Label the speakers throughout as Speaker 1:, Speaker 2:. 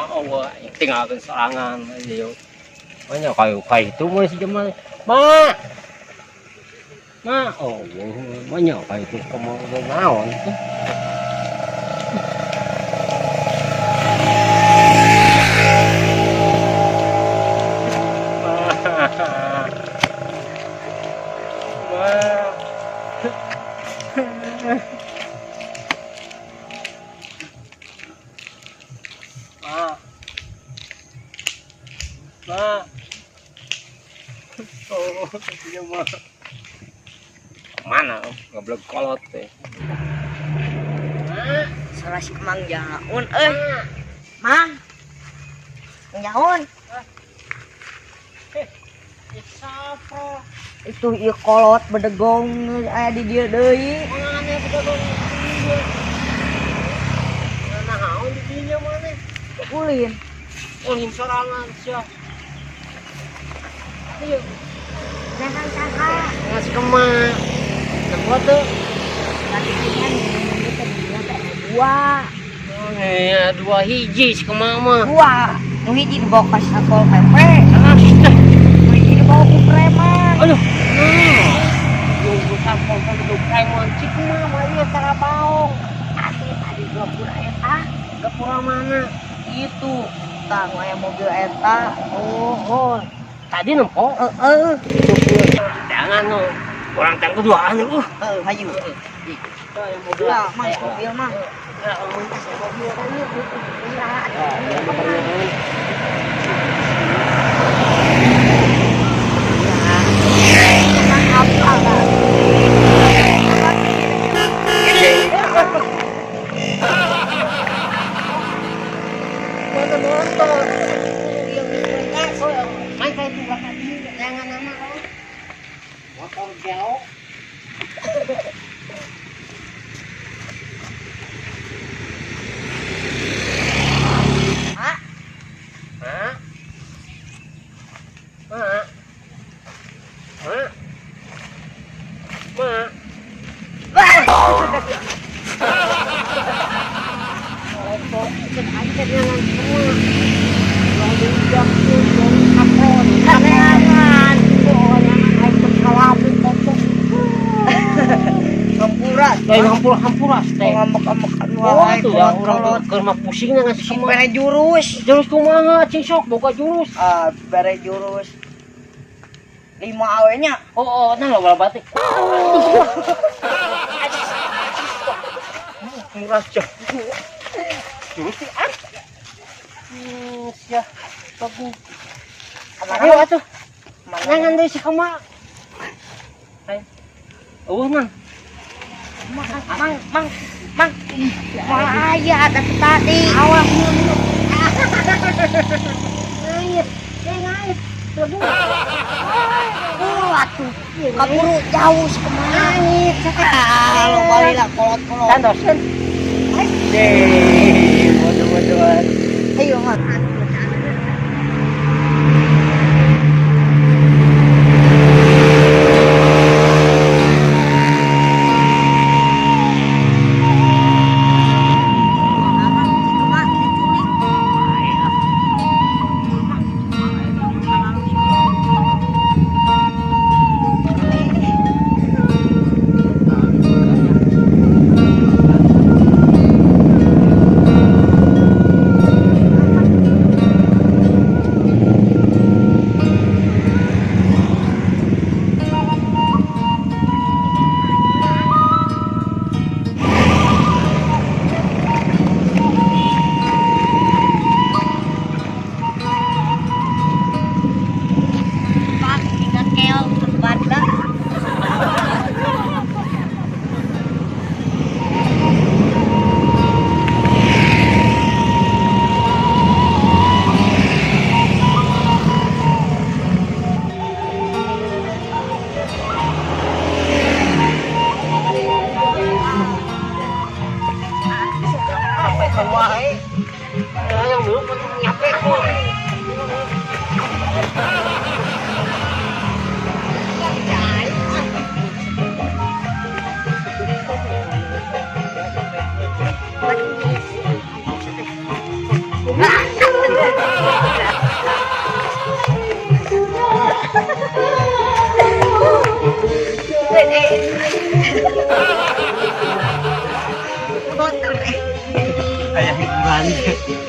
Speaker 1: Oh, tinggalkan serangan ieu. Banyak kayu kayu itu mah si Jamal. Ma. Ma, oh, banyak kayu itu kamu naon tuh. Ma. Ma. Ma. Oh, iya mah. Mana goblok kolot teh.
Speaker 2: Salah si Kemang Jaun euy. Mang. Mang Jaun.
Speaker 1: Siapa?
Speaker 2: Itu ieu kolot bedegong aya di dieu deui.
Speaker 1: Mana bedegong ieu? Naon di dinya mana?
Speaker 2: Ulin.
Speaker 1: Ulin sorangan sia. Ayo,
Speaker 2: Jangan saha.
Speaker 1: ngasih kemah. Nempo tuh.
Speaker 2: Tadi kan kita bilang teh dua.
Speaker 1: Iya, dua hiji si kemah mah.
Speaker 2: Dua. Nu hiji dibawa ka Satpol PP.
Speaker 1: Ah,
Speaker 2: Nu hiji dibawa ku preman.
Speaker 1: aduh. Nah. Nunggu sampel kan itu preman si kemah mah ieu tara baong.
Speaker 2: Asli tadi gapura eta.
Speaker 1: Gapura mana?
Speaker 2: Itu tah nu aya mobil eta.
Speaker 1: Oh, oh. Tadi nempo.
Speaker 2: Heeh.
Speaker 1: Jangan no. Orang tangku duaan uh.
Speaker 2: Heeh, hayu.
Speaker 1: Mobil.
Speaker 2: Lah, mang mobil mah.
Speaker 1: Mobil kan ieu.
Speaker 2: Iya. Apa lah?
Speaker 1: Mana motor? Main kayak itu berapa jangan nama lo. Motor jauh.
Speaker 2: Mak,
Speaker 1: Mak. Mak. Mak. Mak.
Speaker 2: Hampura.
Speaker 1: Hampura teh.
Speaker 2: Ngambek-ambekan
Speaker 1: Oh,
Speaker 2: wae
Speaker 1: tuh ya orang
Speaker 2: kolot-kolot.
Speaker 1: keur mah pusing ngasih
Speaker 2: Si
Speaker 1: kumaha.
Speaker 2: bere jurus.
Speaker 1: Jurus kumaha cing sok boga jurus.
Speaker 2: Ah, bere jurus. 5 awe nya.
Speaker 1: Oh, oh, nah lo batik. Murah cah. Jurus sih ah. Sia. Bagus. Ayo atuh. Nangan deui si kema. Ayo. Eueuh mang.
Speaker 2: Mang, mang, mang, mang. Malah aya ada tadi.
Speaker 1: Awas minum. Ngait, ngait. Lebu.
Speaker 2: Buru atuh. Kaburu jauh si kemana.
Speaker 1: Ngait.
Speaker 2: Ah, lo balik lah kolot-kolot.
Speaker 1: Santosen. Deh, bodoh-bodohan.
Speaker 2: Ayo, Mang.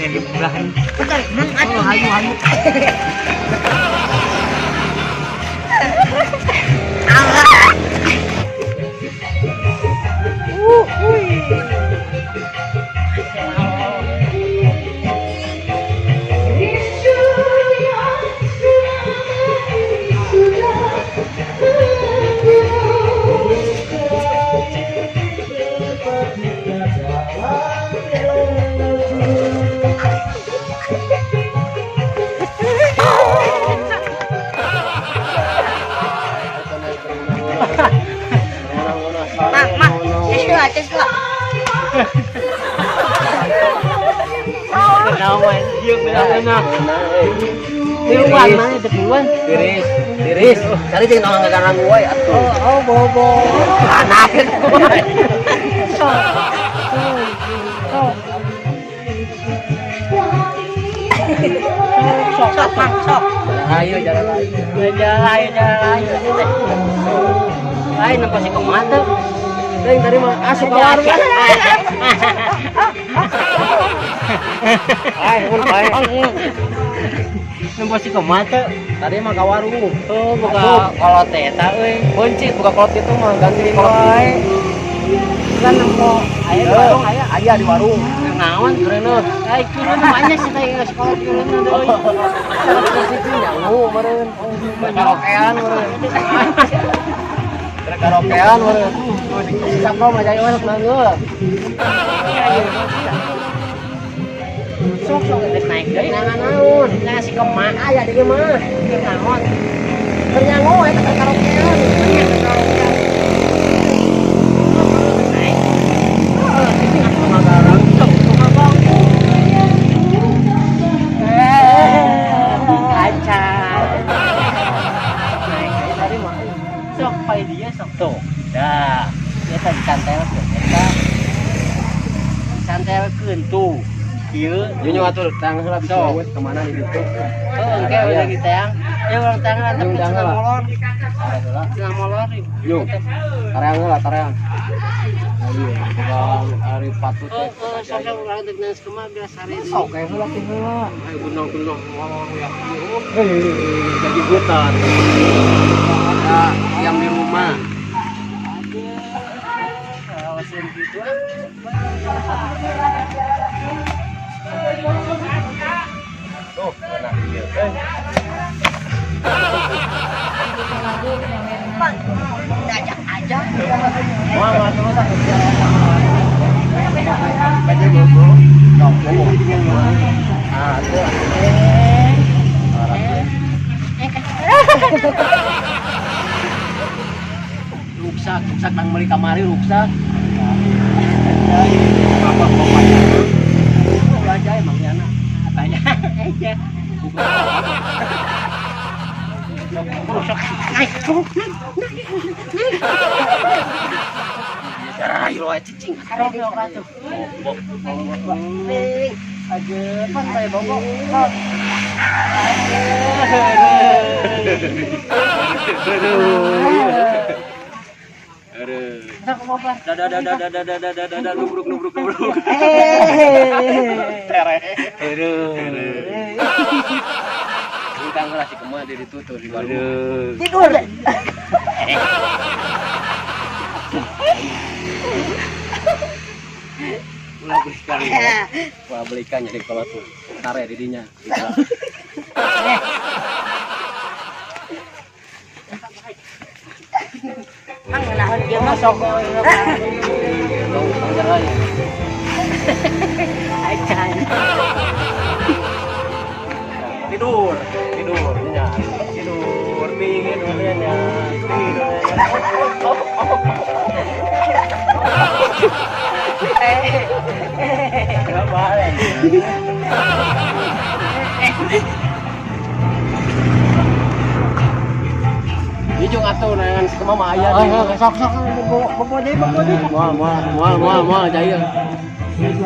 Speaker 2: Bentar, Mang atuh.
Speaker 1: Hayu hayu.
Speaker 2: Allah. Mang, mang. Tes lah, tes lah.
Speaker 1: Kenapa? Iya benar. Tiruan mana tiruan?
Speaker 3: Tiris, tiris. Cari jeung naon ngaganggu wae atuh.
Speaker 1: Oh, oh bobo.
Speaker 3: Anak.
Speaker 1: Sok. Sok. Sok.
Speaker 2: Sok, Mang, sok.
Speaker 3: Ayo jalan ayo.
Speaker 1: Jalan ayo jalan ayo. Lain apa sih kemana?
Speaker 3: Teuing tadi mah asup ka warung. Ay, mun bae.
Speaker 1: Nempo si kemana?
Speaker 3: Tadi mah ka warung.
Speaker 1: Oh, buka kolot eta euy.
Speaker 3: Kunci buka kolot itu mah ganti di kolot.
Speaker 1: Wae. Kan nempo aya di warung aya.
Speaker 3: Aya di warung.
Speaker 1: Naon?
Speaker 3: Keureuneuh.
Speaker 1: Ai turun banyak sih teh geus kolot turun deui.
Speaker 3: Situ nyangu meureun. Karaokean meureun. Karaokean meureun. Si Sapro mah jaya masuk nanggeul.
Speaker 1: Sok sok geus naik deui.
Speaker 3: Nah, naon?
Speaker 1: Nah si kemak
Speaker 3: Aya di mah.
Speaker 1: keur naon?
Speaker 3: Keur nyangu eta keur karaokean.
Speaker 1: Naik.
Speaker 3: Magarang.
Speaker 1: Sok kumaha Eh, kaca. Naik deui tadi mah. Sok pae dia sok tuh. Dah, eta dicantelkeun eta. Dicantelkeun tuh. Ieu
Speaker 3: Junjung atuh tang heula bisa
Speaker 1: Sok.
Speaker 3: lewat kemana di ditu.
Speaker 1: Oh, engke udah gitu ya. Ya urang tangan tapi
Speaker 3: Yung
Speaker 1: cenah
Speaker 3: tangan lah.
Speaker 1: molor,
Speaker 3: Tara heula.
Speaker 1: cenah molor.
Speaker 3: Yung. Tareang heula, tareang. Ayo, buka ari patut
Speaker 1: Oh,
Speaker 3: teh.
Speaker 1: oh, sok sok urang teh geus kumaha biasa hari ini.
Speaker 3: Sok kayak heula teh heula.
Speaker 1: Ayo gunung-gunung molor ya.
Speaker 3: Hei, jadi hutan. Ada yang di rumah.
Speaker 1: Aduh, awasin gitu ah.
Speaker 3: Tuh, enak ieu.
Speaker 2: Mang, diajak aja.
Speaker 3: Wah, wah, terus aku. Baca bobo. Sok, bobo. Ah, tuh. Ruksak, ruksak nang meuli kamari ruksak. Apa pokoknya? Oh, aja emang yana.
Speaker 1: Apanya? Aja. Sok naik, naik, naik.
Speaker 3: Ayo cicing.
Speaker 1: Karo atuh.
Speaker 3: Aja pan bae bobo. Aduh.
Speaker 1: Sok kumaha?
Speaker 3: Dadah dadah dadah dadah dadah dadah nubruk nubruk nubruk.
Speaker 1: Eh.
Speaker 3: Aduh. Bintang lah si kemah di ditutur di warung.
Speaker 2: Tidur deh.
Speaker 3: Ulah belikan. Ulah belikan jadi kalau tuh. Tare didinya.
Speaker 2: Mang, naon ieu mah?
Speaker 1: Sok.
Speaker 3: Tong tong jalan.
Speaker 1: Acan.
Speaker 3: Tidur, tidur, nya. Tidur, tidur, nya. Tidur. Enggak boleh. Ijung atuh nangan si kemah mah aya
Speaker 1: Oh, sok sok bobo deui, bobo deui.
Speaker 3: Moal moal moal moal moal jaya.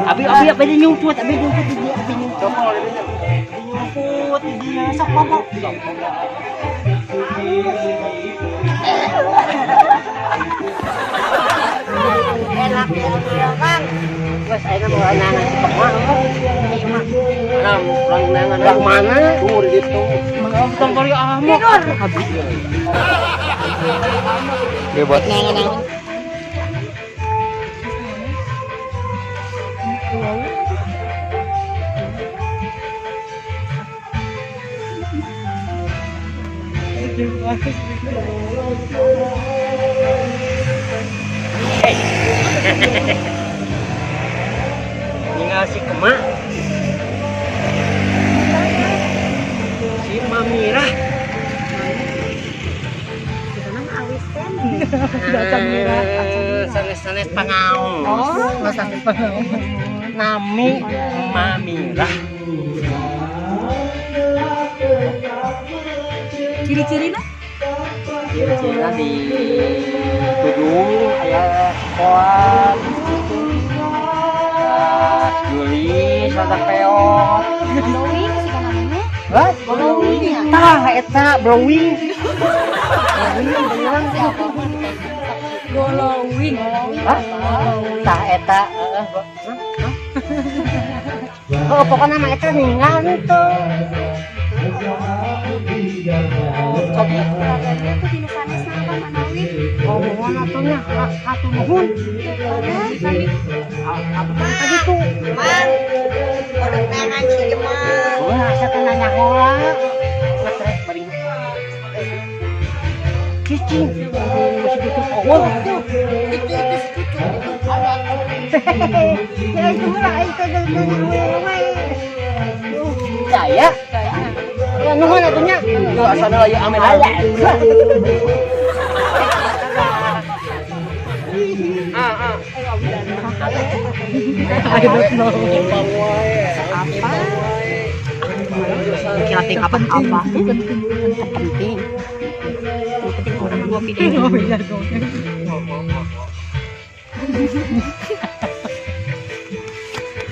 Speaker 1: Abi abi abi nyumput, abi nyumput di dia, abi nyumput.
Speaker 3: Cokol didinya.
Speaker 1: Abi nyumput di dia, sok bobo.
Speaker 3: Sok.
Speaker 2: Enak ya, Mang.
Speaker 1: Geus ayeuna mau neangan si Kema.
Speaker 3: Nah, urang neangan
Speaker 1: Urang mana?
Speaker 3: Tuh di ditu.
Speaker 2: Tidur.
Speaker 3: Dia buat
Speaker 2: Neangan.
Speaker 1: Ninggal si Kema. Si Mamirah.
Speaker 4: Datang mirah.
Speaker 1: Sanes-sanes pangaos.
Speaker 4: Oh, masa
Speaker 1: Nami Mamirah.
Speaker 4: Ciri-cirina?
Speaker 1: Ciri-cirina di tudung aya sekolah geulis rada peot.
Speaker 5: Glowing sih kan namanya.
Speaker 1: Hah?
Speaker 5: Glowing.
Speaker 1: Tah eta blowing. Blowing beneran teh.
Speaker 4: Glowing.
Speaker 1: Hah? Tah eta heeh. Hah? Oh, pokoknya mah eta ninggal tuh.
Speaker 5: Jadi keluarganya tuh dinu sanes apa manawi?
Speaker 1: Oh, mohon atuh nya, hatur nuhun.
Speaker 5: Sami.
Speaker 1: Tadi tuh.
Speaker 2: Mang. Udah neangan si Jemal.
Speaker 1: Oh, asa teh nanya heula. Ngetrek bari. Cicing, masih tutup oh.
Speaker 2: Itu si cucu itu.
Speaker 1: Ya itu lah itu nanya we. Saya. Ya nuhun atuh nya.
Speaker 3: Tuh asana ieu amen.
Speaker 1: Ah, ah.
Speaker 4: I don't know.
Speaker 2: Apa? Kira ting apa-apa.
Speaker 4: Penting.
Speaker 2: Penting. Yang penting orang gua video.
Speaker 4: Oh, iya dong.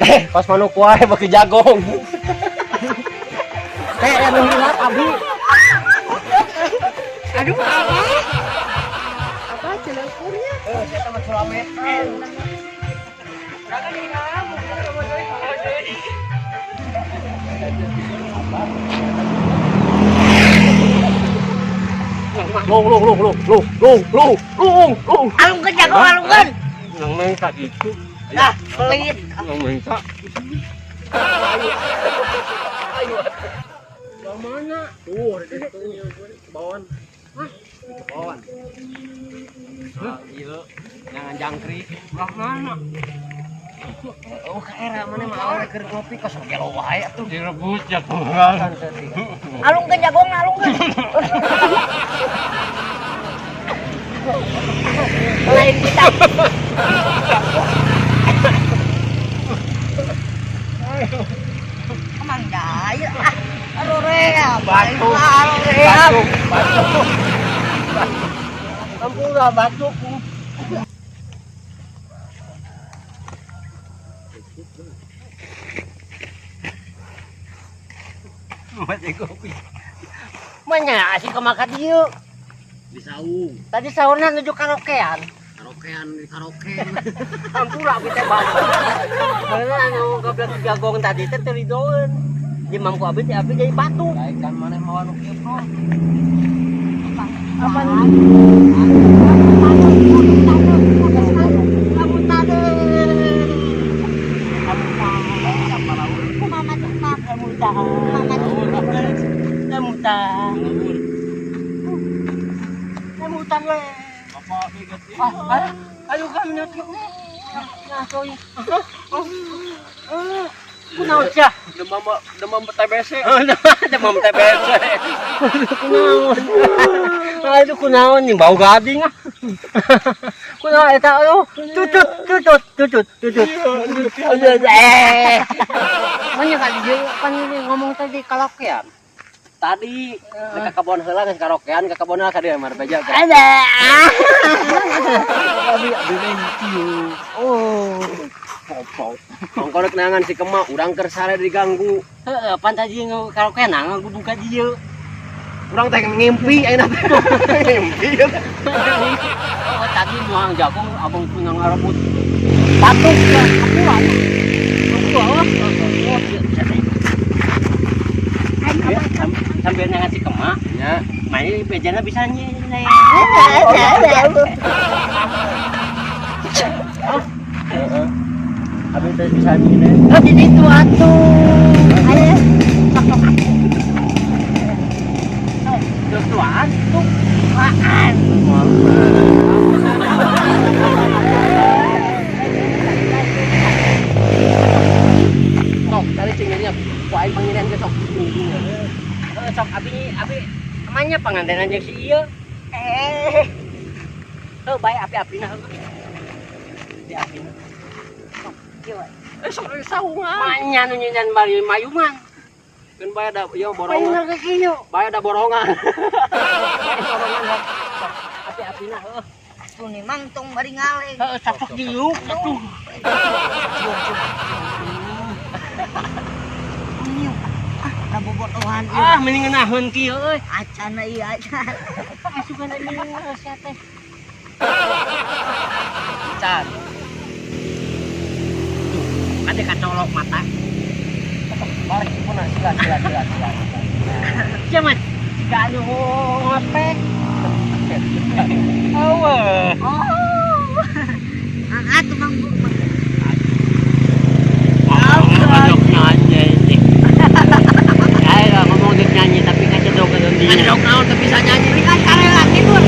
Speaker 3: Eh, pas manuk wae beki jagong.
Speaker 1: Teh anu hilap abi.
Speaker 4: Aduh, apa? Apa celapurnya?
Speaker 3: Eh, saya mah sulametan. Lung lung lung lung lung lung lung lung lung.
Speaker 2: Alungkeun jago alungkeun.
Speaker 1: Nang minta gitu.
Speaker 2: Nah, pelit.
Speaker 1: Nang minta. Ayo. Mana?
Speaker 3: Tuh, di ditu kebon. Hah? Di kebon. Ah, iya, jangan jangkrik.
Speaker 1: Lah mana?
Speaker 3: Oh, ka era mana mah awewe keur ngopi kos gelo wae atuh.
Speaker 1: Direbut ya Tuhan.
Speaker 2: Alungkeun jagong alungkeun. Lain kita. Emang jahil ah. Aduh reap.
Speaker 1: Batuk.
Speaker 2: Aduh reap.
Speaker 1: Batuk, batuk. Ampura batuk. Mati kopi. Mana asik kemaka dieu.
Speaker 3: Di saung.
Speaker 1: Tadi sahurna nuju karaokean.
Speaker 3: Karaokean di karaoke.
Speaker 1: Ampura abi teh batuk. Karena anu goblok jagong tadi teh teu ridoeun. Di mamku abi teh abi jadi batuk.
Speaker 3: Baik kan maneh mawa nu kieu, Bro.
Speaker 1: Apa nih? Kamu tade.
Speaker 5: Mama tuh mama.
Speaker 1: Kamu tahu.
Speaker 5: Mama tuh.
Speaker 1: Kamu tahu. Kamu tahu.
Speaker 3: Apa sih geus?
Speaker 1: Ah, ah, ayo kami nanti. Nah, soy. Kunaon sia?
Speaker 3: Demam demam TBC.
Speaker 1: Demam TBC. Kunaon? Aduh kunaon nih bau gading ah. Kunaon eta aduh. Tutut tutut tutut tutut. Eh. Mana kali dia pan ngomong tadi karaokean.
Speaker 3: Tadi ka kebon heula geus karaokean, ka kebon heula ka dieu mah beja.
Speaker 1: Ada.
Speaker 3: Abi abi kieu.
Speaker 1: Oh. Popok.
Speaker 3: Ongko rek neangan si Kema, urang keur sare diganggu.
Speaker 1: Heeh, pan tadi karaokean nah buka dieu.
Speaker 3: Urang teh ngimpi ayeuna teh. Ngimpi.
Speaker 1: Oh, tadi nuang jagung abang pun ngarebut. Batuk ya, hampura. Hampura. Oh, ya, sambil ngasih kemak.
Speaker 3: Ya.
Speaker 1: Main bejana bisa nyi.
Speaker 3: Heeh. Abi teh bisa nyi.
Speaker 1: Oh, di situ atuh. Ayo. Sok sok. Terus tuan, tuh. Tuaan.
Speaker 3: Sok, cari cingnya ku aing pangirian ke sok.
Speaker 1: Sok abi abi kemana pangantenan jeung si ieu?
Speaker 2: Eh,
Speaker 1: Heuh, bae api-apina heuh. Api-apina.
Speaker 2: kieu.
Speaker 3: Eh sok saungan.
Speaker 1: Manya nu nyian bari mayungan.
Speaker 3: Kan bae da ieu borongan.
Speaker 1: Paling ke kieu.
Speaker 3: Bae da borongan.
Speaker 1: Borongan sok. Api-apina heuh.
Speaker 2: Atuh nih mang tong bari ngaleng.
Speaker 1: Heuh, sok sok diuk atuh.
Speaker 2: Ieu. Ah, kabobotohan ieu.
Speaker 1: Ah, mending ngeunaheun kieu euy.
Speaker 2: Acan ieu acan.
Speaker 1: Asupan ieu sia teh.
Speaker 3: Can.
Speaker 1: Tuh, kade kacolok mata.
Speaker 3: Balik sipuna sila sila sila sila.
Speaker 1: Sia mah jika anu ngospek. Eueuh.
Speaker 2: Oh. Ah, atuh mang bu.
Speaker 1: Adok nyanyi ini. Ayo ngomong dek nyanyi tapi kacedok ke dinya.
Speaker 3: Adok naon teu bisa nyanyi.
Speaker 2: Kan karela tidur.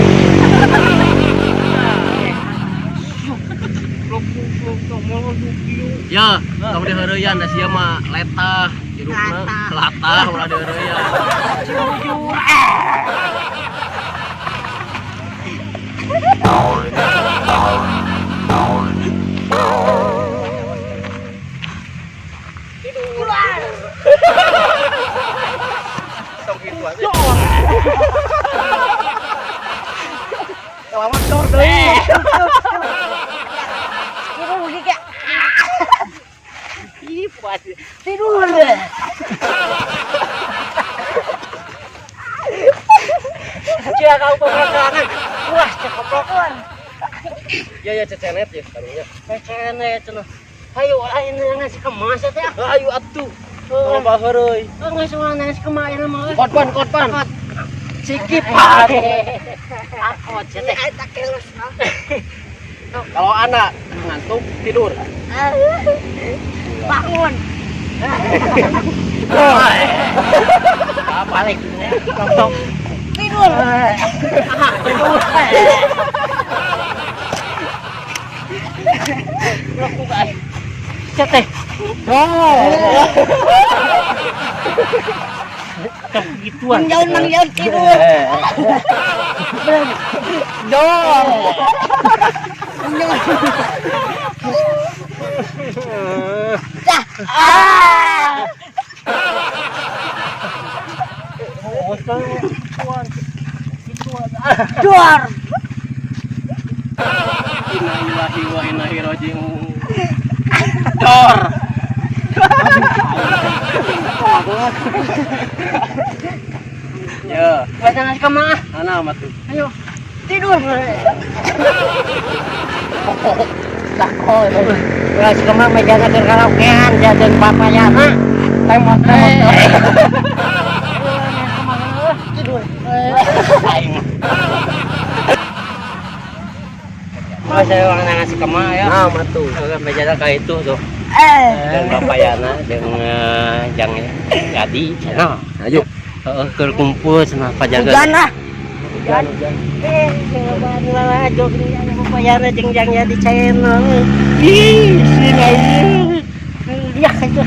Speaker 3: Ya, tong diheureuyan da sia mah letah, hirupna
Speaker 2: Latah.
Speaker 3: latah ulah diheureuyan.
Speaker 1: Jujur.
Speaker 3: Tong kitu aja. Lawan dor deui.
Speaker 2: Tidur di
Speaker 1: Ih, puas. Tidur deh. Cia kau pemerakaan. Puas cekoplok.
Speaker 3: Ya ya cecenet ya karunya.
Speaker 1: Cecenet cenah. Hayu lain ngasih kemas teh.
Speaker 3: Ayo atuh. Tong heureuy.
Speaker 1: Oh, nggak semua ngasih kemas ya mah.
Speaker 3: Kotpan kotpan. Sikip.
Speaker 1: Akot sia teh.
Speaker 2: Eta kelos no.
Speaker 3: Kalau anak ngantuk tidur.
Speaker 2: Bangun.
Speaker 1: Balik. Tok.
Speaker 2: Tidur.
Speaker 1: Tidur. Sia teh. Oh. Tok gituan.
Speaker 2: Mang Jaun, Mang Jaun tidur.
Speaker 1: Dor.
Speaker 2: Mang Jaun. Dah. Ah. Duar.
Speaker 3: Innalillahi wa inna ilaihi raji'un. Dor. Ya,
Speaker 1: Baca ngasih kemas.
Speaker 3: ana mah tuh.
Speaker 1: Ayo. Tidur. Takol. Ngasih kemas mejana keur karaokean jajan papayana. Temot temot. Tidur. Aing. Oh, saya orang ngasih kemas ya.
Speaker 3: Nah, mah tuh.
Speaker 1: Mejana kayak itu tuh.
Speaker 2: Eh.
Speaker 1: Jeung papayana jeung jang jadi cenah.
Speaker 3: Ayo.
Speaker 1: Heeh, keur kumpul cenah pajaga.
Speaker 2: Hujan ah.
Speaker 1: Hujan. Eh, jawaban lah jog ni anu papayana jeung jang jadi channel. Ih, sini aja. Ya itu.